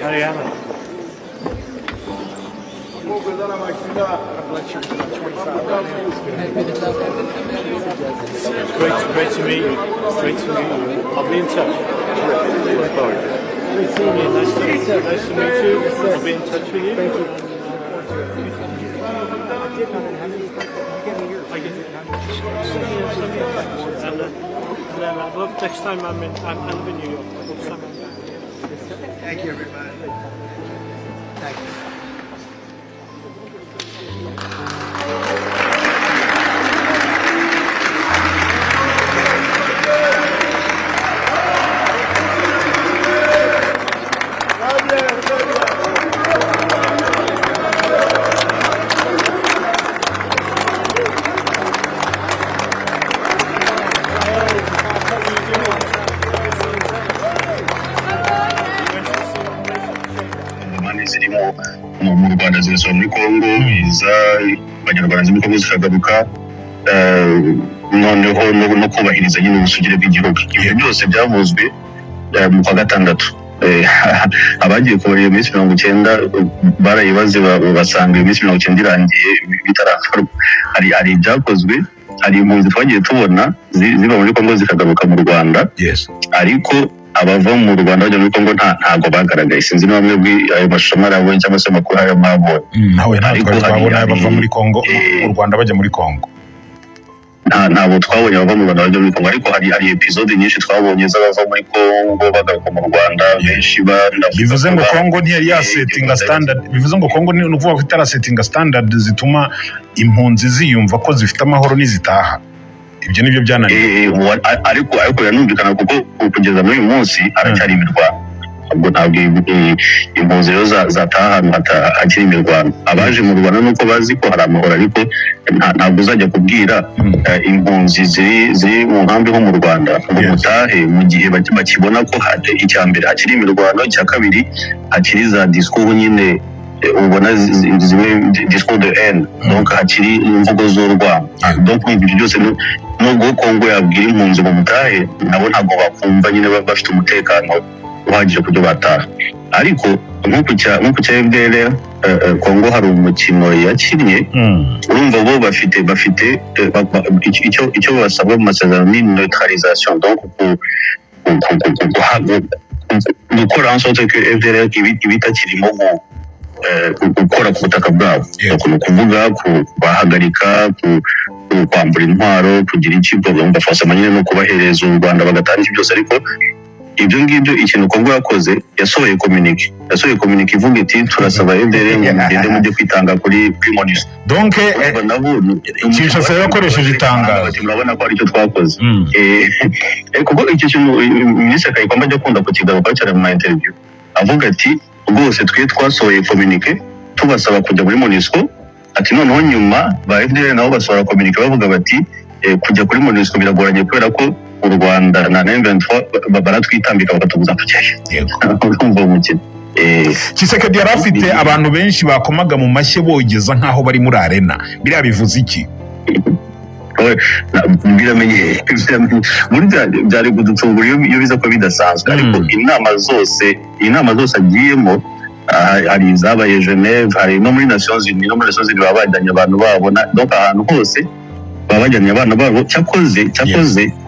Ariana. Great to meet you. Great to meet you. I'll be in touch. Yeah, nice to meet you. I'll be in touch with you. Thank you. I get send me and then I'd love next time I live in New York. Next time I'm back. Thank you, everybody. Thank you. Mani zirimo mu Rwanda zigasubira muri Congo, iza Abanyarwanda ziri muri Congo zikagaruka, noneho no kubahiriza nyine ubusugire bw'igihugu. Ibyo byose byavuzwe mu kwa gatandatu. Abagiye kubara iyo minsi 90 barayibaze, basanga iyo minsi 90 irangiye bitarakorwa. Hari ibyakozwe, hari impunzi twagiye tubona ziva muri Congo zikagaruka mu Rwanda, ariko abava mu Rwanda bajya muri Congo ntago bagaragaye. Sinzi niba mwebwe ayo mashusho mwarabonye cyangwa se amakuru ayo mwabonye. Ntawe ntabwo Ariko twari twabona bava muri Congo hari mu Rwanda bajya muri Congo. Ntabwo twabonye abava mu Rwanda bajya muri Congo, ariko hari episode nyinshi twabonye z'abava muri Congo bagaruka mu Rwanda, benshi banavuga Bivuze ngo ko Congo ntiyari yasetinga standard. Bivuze ngo Congo ni ukuvuga ko itarasetinga standard zituma impunzi ziyumva ko zifite amahoro nizitaha. Ibyo nibyo byananiye. Ariko biranumvikana, kuko kugeza muri uyu munsi haracyari imirwano. Ubwo ntabwo impunzi rero zataha ahantu hakiri imirwano. Abaje mu Rwanda nuko bazi ko hari amahoro, ariko ntabwo uzajya kubwira impunzi ziri mu nkambi nko mu Rwanda ngo mutahe mu gihe bakibona ko icya mbere hakiri imirwano, icya kabiri hakiri za discours nyine, ubona zimwe discours de haine, donc hakiri imvugo z'urwango. Donc ibyo byose, nubwo Kongo yabwira impunzi ngo mutahe, nabo ntabwo bakumva nyine bafite umutekano uhagije ku byo bataha. Ariko nko ku cya FDLR, Kongo hari umukino yakinnye. Urumva bo bafite icyo basabwa mu masezerano ni neutralisation, donc gukora en sorte que FDLR iba itakirimo gukora ku butaka bwabo. Donc ni ukuvuga kubahagarika, kwambura intwaro, kugira iki, bagomba forcément nyine no kubahereza u Rwanda bagatanga iki byose. Ariko ibyo ngibyo, ikintu Kongo yakoze, yasohoye communiqué ivuga iti: "Turasaba FDLR ngo mugende mujye kwitanga kuri MONUSCO." Donc Urumva nabo Kinshasa yakoresheje itangazo. Bati: "Murabona ko aricyo twakoze." Kuko icyo kintu Minisitiri Kayikwamba ajya akunda kukigarukaho cyane mu ma interview, avuga ati: "Rwose twe twasohoye communiqué tubasaba kujya muri MONUSCO." Ati: "Noneho nyuma ba FDLR nabo basohora communiqué bavuga bati kujya kuri MONUSCO biragoranye kubera ko u Rwanda na M23 baratwitambika bakatubuza kujyayo." Urumva uwo mukino. Tshisekedi yari afite abantu benshi bakomaga mu mashyi bogeza nk'aho bari muri arena. Biriya bivuze iki? Biramenye muri byari kudutungura iyo biza ko bidasanzwe, ariko inama zose agiyemo, hari izabaye Geneve, hari no muri Nations Unies. No muri Nations Unies baba bajyanye abantu babo, donc ahantu hose baba bajyanye abana babo. Cyakoze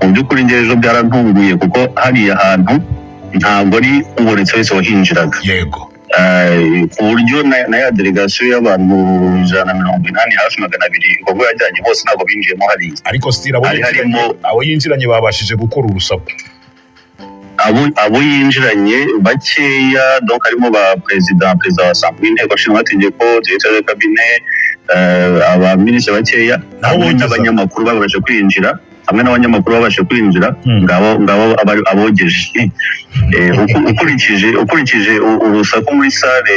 mu by'ukuri njye ejo byarantunguye, kuko hariya hantu ntabwo ari ubonetse wese wahinjiraga. Ku buryo na ya délégation y'abantu 180, hafi 200 ubwo yajyanye, bose ntabwo binjiyemo hariya. Ariko still abo Hari yinjiranye, abo yinjiranye babashije gukora urusaku. Abo yinjiranye bakeya, donc harimo ba perezida wa assemblée, y'inteko nshingamategeko, directeur de cabinet, abaminisitiri bakeya, Nabo hamwe bogeza. n'abanyamakuru babashe kwinjira, hamwe n'abanyamakuru babashe kwinjira. Ngabo abogeje. Ukurikije urusaku muri salle,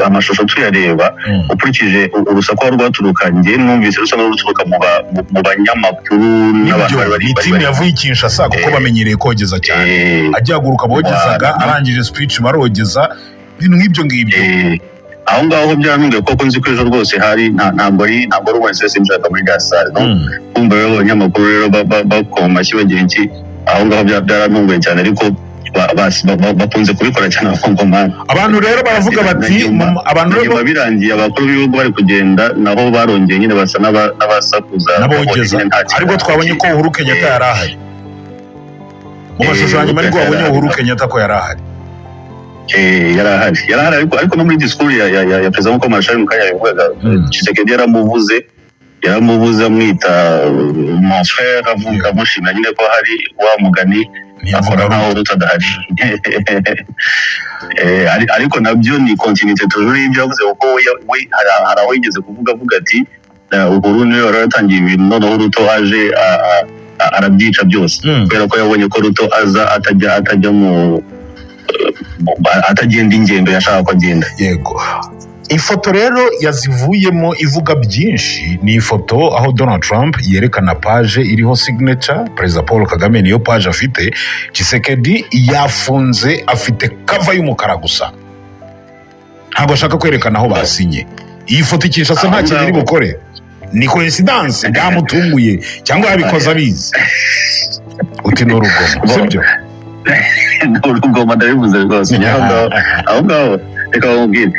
amashusho tuyareba, ukurikije urusaku aho rwaturuka, njye numvise rusa n'uruturuka mu banyamakuru n'abantu Nibyo, bari bari ni bari timu yavuye i Kinshasa, kuko bamenyereye kogeza cyane. Agihaguruka bogezaga, arangije speech barogeza, ibintu nk'ibyo ngibyo. Aho ngaho byarantunguye, kuko nzi ko ejo rwose hari ntabwo ari ubonetse wese yinjiraga muri iriya salle, no? Kumva rero abanyamakuru rero bakoma amashyi bagira iki aho ngaho, byarantunguye cyane, ariko Bakunze kubikora cyane Abakongomani. Abantu rero baravuga bati abantu Na rero nyuma birangiye abakuru b'ibihugu bari kugenda, naho barongeye nyine basa n'abasakuza. N'abogeza. Babonye nyine nta kintu. Ariko twabonye ko Uhuru Kenyatta yari ahari mu mashusho ya nyuma, ariko Uhuru wabonye Kenyatta. Uhuru Kenyatta ko yari ahari. Yari ahari, ariko no muri discours ya perezida, nk'uko Marshal mu kanya yabivugaga, Tshisekedi yaramuvuze amwita mon frère, avuga amushimira nyine ko hari wa mugani ntiyavuga akora nkaho rumwe. Ruto adahari. Ariko nabyo ni continuité toujours y'ibyo yavuze, kuko we hari aho yigeze kuvuga avuga ati Uhuru niwe wari waratangiye ibintu, noneho Ruto aje arabyica byose, kubera ko yabonye ko Ruto aza atajya mu atagenda ingendo yashaka ko agenda. Yego, ifoto rero yazivuyemo ivuga byinshi ni ifoto aho Donald Trump yerekana page iriho signature Perezida Paul Kagame, niyo page afite. Tshisekedi yafunze, afite cover y'umukara gusa, ntabwo ashaka kwerekana aho basinye. Iyi foto i Kinshasa nta Aho kintu iri ngaho. bukore. Ni coincidence byamutunguye cyangwa yabikoze abizi? Uti ni urugomo, sibyo? Urugomo, ndabivuze rwose. Aho ngaho, aho ngaho reka bamubwire.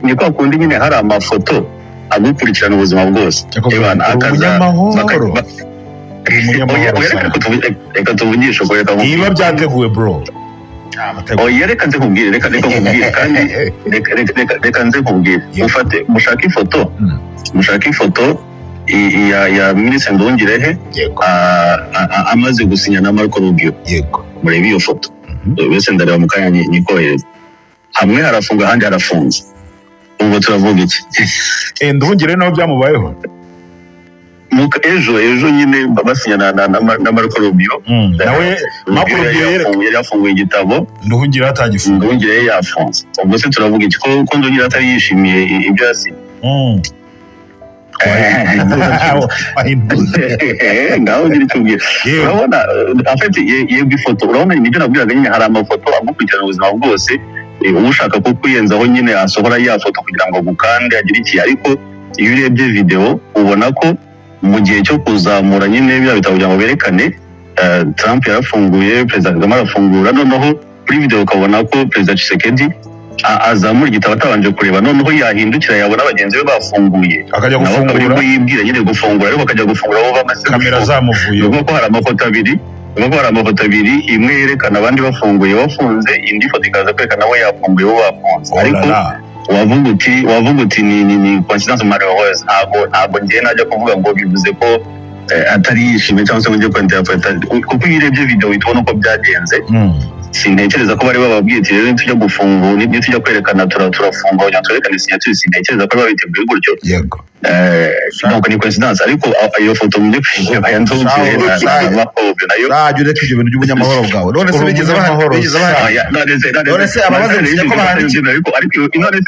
Ni kwa kundi nyine hari amafoto agukurikirana ubuzima bwose. Yakoze Ebana, uri umunyamahoro. Uri umunyamahoro Oya, oya, sana. Reka tuvugishe ukuri, reka nkubwire. Niba byateguwe, bro. Oya, reka nze nkubwire, reka nkubwire kandi reka nze nkubwire. Mufate mushake ifoto, mushake ifoto ya Minisitiri Nduhungirehe amaze gusinya na Marco Rubio. Murebe iyo foto. Wese ndareba mu kanya nyikohereza. Hamwe harafunga, ahandi harafunze. Ubwo turavuga iki? Nduhungire nawe byamubayeho. Ejo nyine basinya na Marco Rubio. Nawe Marco Rubio Rubio yari yafunguye igitabo. Nduhungire atagifunga. Nduhungire yafunze. Ubwo se turavuga iki ko Nduhungire atari yishimiye ibyo yasinye? Ngaho ngira icyo ubwira. Urabona, en fait, yego, ifoto urabona nibyo nabwiraga nyine, hari amafoto agukurikirana ubuzima bwose. Ushaka kukwiyenzaho nyine asohora ya foto kugira ngo agukande agire iki, ariko iyo urebye video ubona ko mu gihe cyo kuzamura nyine bya bitabo kugira ngo berekane, Trump yarafunguye, Perezida Kagame arafungura, noneho kuri video ukabona ko Perezida Tshisekedi azamura igitabo atabanje kureba, noneho yahindukira yabona bagenzi be bafunguye, akajya nawe akaba gufungura. aribwo yibwira nyine gufungura, ariko akajya gufungura bo bamaze Kamera gufunga. zamuvuyeho. Ni ukuvuga ko hari amafoto abiri, ni ukuvuga ko hari amafoto abiri: imwe yerekana abandi bafunguye bafunze, indi foto ikaza kwerekana we yafunguye bo bafunze. Oh Ariko la la. wavuga uti ni coincidence malheureuse. Ntabwo ngiye najya kuvuga ngo bivuze ko atari yishimye cyangwa se ngo njye kwinterpreta, kuko iyo urebye video uhita ubona uko byagenze. Sintekereza ko bari bababwiye ati rero nitujya gufungura, nitujya kwerekana turafunga kugira ngo twerekane signature. Sintekereza ko bari babiteguye gutyo. Donc ni coincidence, ariko iyo foto mu by'ukuri ya Nduhungire na Marco Rubio nayo. Rajya ureka ibyo bintu by'ubunyamahoro bwawe. None se Uri bigeze baha umunyamahoro, bigeze baha Oya, none se None se ababaze gusinya ko bahandikiye? Ariko none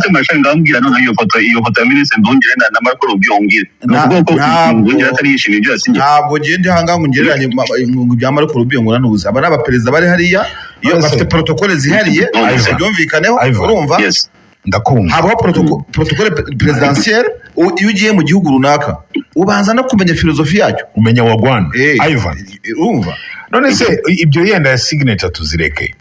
se Marshal, ndambwira none iyo foto ya Minisitiri Nduhungire na Marco Rubio, umbwire, ni ukuvuga ko Nduhungire atari yishimiye ibyo yasinye? Ntabwo ngende ahangaha ngo ngereranye ngo ibya Marco Rubio ngo nanubuze. Aba ni abaperezida bari hariya iyo None se- bafite protocole zihariye. None se- Byumvikaneho. Ivan. Urumva? Yes. Ndakumva. Habaho protocole présidentielle. Iyo ugiye mu gihugu runaka ubanza no kumenya filozofi yacyo. Umenya wa Rwanda. Ivan. Urumva? None se ibyo yenda ya signature tuzireke.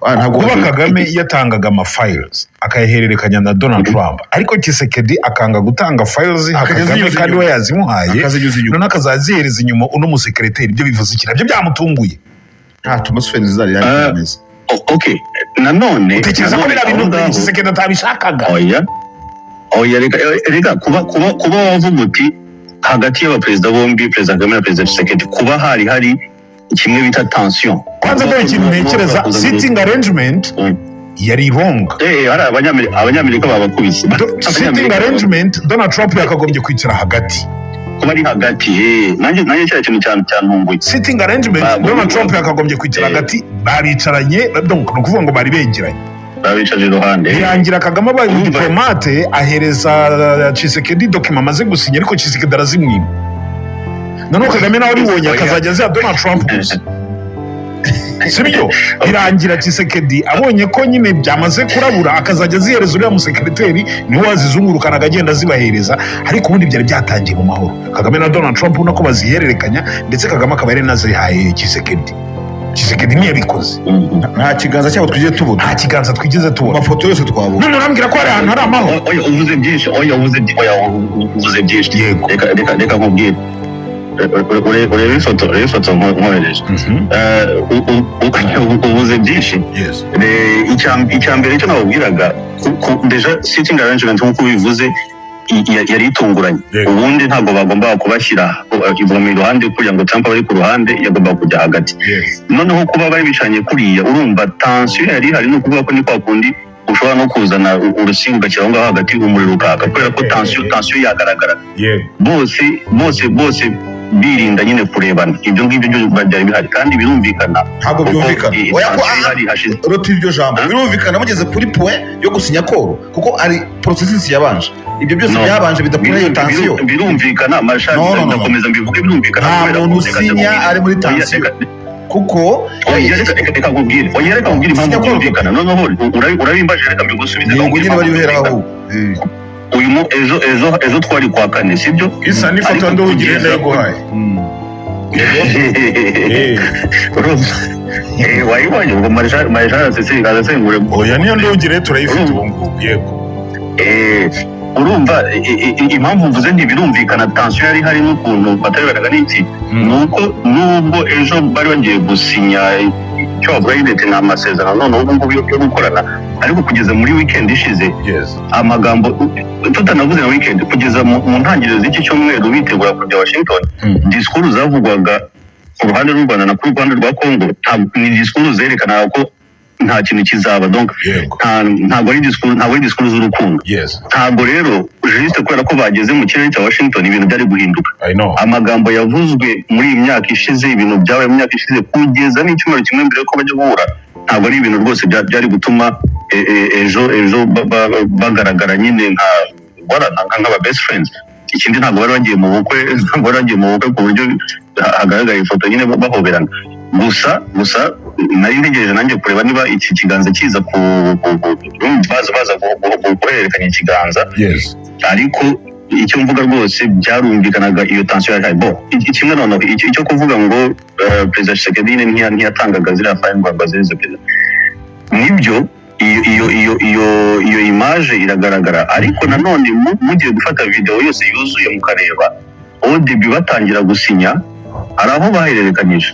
Ah, ntabwo Kuba Kagame yatangaga ama files akayahererekanya na Donald Trump, ariko Tshisekedi akanga gutanga files ha Akajya Kagame azinyuza kandi inyuma. we yazimuhaye, Akazinyuza inyuma. none akazazihereza inyuma uno musekereteri, ibyo bivuze iki? Nabyo byamutunguye. Nta atmosphère zari Ah. yari imeze. Okay, nanone Utekereza ko nanone biriya aho bintu ngaho- Tshisekedi atabishakaga? Oya, reka kuba wavuga uti hagati y'abaperezida bombi, Perezida Kagame na Perezida Tshisekedi, kuba hari kimwe bita tension. Kwanza dore ikintu ntekereza: sitting arrangement yari wrong. Hari Abanyamerika babakubise. Sitting Abanyamerika arrangement, Donald Trump yakagombye kwicara hagati. Kuba ari hagati, nanjye cya kintu cyane cyantunguye. Sitting arrangement, Donald Trump yakagombye kwicara hagati, baricaranye, donc ni ukuvuga ngo bari begeranye. Babicaje iruhande. Birangira Kagame abaye Urumva? umudiplomate, ahereza Tshisekedi document amaze gusinya, ariko Tshisekedi arazimwima. Noneho Kagame nawe abibonye Oya. akazajya aziha Donald Trump gusa, sibyo? Birangira Tshisekedi abonye ko nyine byamaze kurabura, akazajya azihereza uriya musekereteri, niwe wazizungurukana agenda azibahereza. Ariko ubundi byari byatangiye mu mahoro, Kagame na Donald Trump, ubona ko bazihererekanya, ndetse Kagame akaba yari nazihaye Tshisekedi. Tshisekedi ntiyabikoze. Nta kiganza cyabo twigeze tubona. Nta kiganza twigeze Mu tubona. mafoto yose twabona. None urambwira ko hari ahantu hari amahoro? Oya, uvuze byinshi. Oya, uvuze oya, uvuze byinshi. Yego. Reka nkubwire. Urebe ifoto, urebe ifoto nkohereje. Uvuze byinshi. Yes. Icya mbere cyo nababwiraga, déjà sitting arrangement nk'uko ubivuze yari itunguranye. Ubundi ntabwo bagombaga kubashyira ivomo iruhande kugira ngo Trump abe ari ku ruhande, yagombaga kujya hagati. Noneho kuba bari bicaranye kuriya, urumva tension yari ihari. Ni ukuvuga ko ni kwa kundi ushobora no kuzana urusinga ugashyira aho ngaho hagati, umuriro ukaka, kubera ko tension yagaragara. Bose birinda nyine kurebana. Ibyo ngibyo byo byari bihari kandi birumvikana. Ntabwo Kuko byumvikana. Oya, ko tension ihari hashize rota iryo jambo. Huh? Birumvikana mugeze kuri point yo gusinya accord, kuko ari processus yabanje, ibyo byose No. byabanje bidakura iyo tension. Birumvikana mashami. No, no, no, no. Ndakomeza mbivuge, birumvikana Nta kubera ko muntu reka usinya ndakubwire. ari muri Oya, tension. Kuko oya, reka nkubwire. Oya, reka nkubwire impamvu Sinya accord. byumvikana. Noneho urabimbaje, reka mbigusubize. Yego nyine, bari Impamvu uheraho. byumvikana. Uyu mu ejo twari kwa kane, sibyo? Isa n'ifoto Ariko nduhugire kugeza ndayiguhaye. Urumva? Wayibonye ubwo marishal asesengure. Oya, niyo nduhugire turayifite ubu ngubu, yego. Urumva impamvu mvuze nti birumvikana tension yari ihari n'ukuntu batarebanaga n'iki, ni uko nubwo ejo bari bagiye gusinya icyo bavuga nyine ni amasezerano noneho ubu ngubu yo gukorana, ariko kugeza muri weekend ishize, amagambo tutanavuze na weekend, kugeza mu ntangiriro z'iki cyumweru bitegura kujya Washington, disikuru zavugwaga ku ruhande rw'u Rwanda na ku ruhande rwa Congo ni disikuru zerekana ko nta kintu kizaba. Donc ntabwo ari disikuru, ntabwo ari disikuru z'urukundo. Ntabwo rero juste kubera ko bageze mu kirere cya Washington ibintu byari guhinduka. I know. Amagambo yavuzwe muri iyi myaka ishize, ibintu byabaye mu myaka ishize kugeza n'icyumweru kimwe mbere yuko bajya guhura, ntabwo ari ibintu rwose byari gutuma ejo bagaragara nyine nka voilà, nk'aba best friends. Ikindi, ntabwo bari bagiye mu bukwe, ntabwo bari bagiye mu bukwe ku buryo hagaragara ifoto nyine bahoberana. Gusa nari ntegereje nanjye kureba niba iki kiganza kiza baza guhererekanya ikiganza. Ariko icyo mvuga rwose, byarumvikanaga iyo tension yari ihari. Bo kimwe noneho icyo kuvuga ngo perezida Tshisekedi nyine ntiyatangaga ziriya file ngo azihereze perezida, nibyo, iyo image iragaragara. Ariko nanone mugiye gufata video yose yuzuye mukareba ODB batangira gusinya, hari aho bahererekanyije.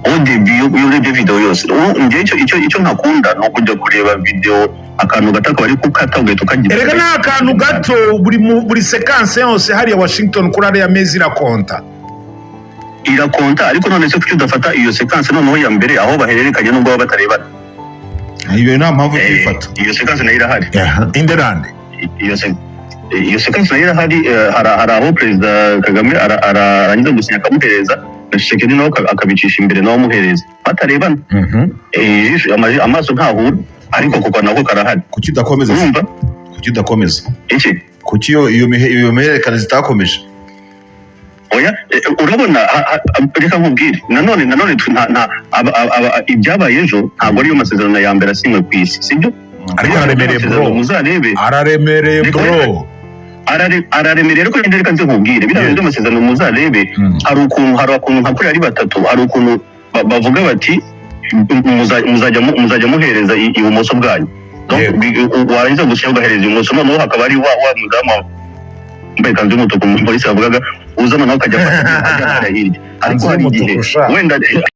ODB, iyo urebye video yose, ubu njye icyo ntakunda ni ukujya kureba video akantu gato akaba ari kukata ugahita ukagira. Erega ni akantu gato. Buri séquence yose hariya Washington kuri ariya meza irakonta. Irakonta, ariko none se kuki udafata iyo séquence noneho ya mbere aho bahererekanya nubwo baba batarebana? Iyo nta mpamvu yo kuyifata. Iyo séquence nayo irahari. Inderande. Iyo séquence nayo irahari. Hari aho perezida Kagame arangiza gusinya akamuhereza, na Tshisekedi nawe akabicisha imbere nawe amuhereza batarebana. Amaso ntahura, ariko kuko nako karahari. Kuki udakomeza se? Urumva? Kuki udakomeza? Iki? Kuki iyo mihererekane zitakomeje? Oya, urabona, reka nkubwire nanone ibyabaye ejo ntabwo ariyo masezerano ya mbere asinywe ku isi, sibyo? Ariko araremereye, bro. Amasezerano muzarebe. Araremereye, bro. Araremereye, ariko reka nze nkubwire biriya bintu by'amasezerano, muzarebe. Hari ukuntu nka kuriya ari batatu, hari ukuntu bavuga bati muzajya muhereza ibumoso bwanyu. Donc, warangiza gusinya ugahereza ibumoso, noneho hakaba hari wa mudamu wambaye ikanzu y'umutuku umupolisi yavugaga uza, noneho akajya afata ajya hariya hirya, ariko Ikanzu hari igihe y'umutuku, sha. wenda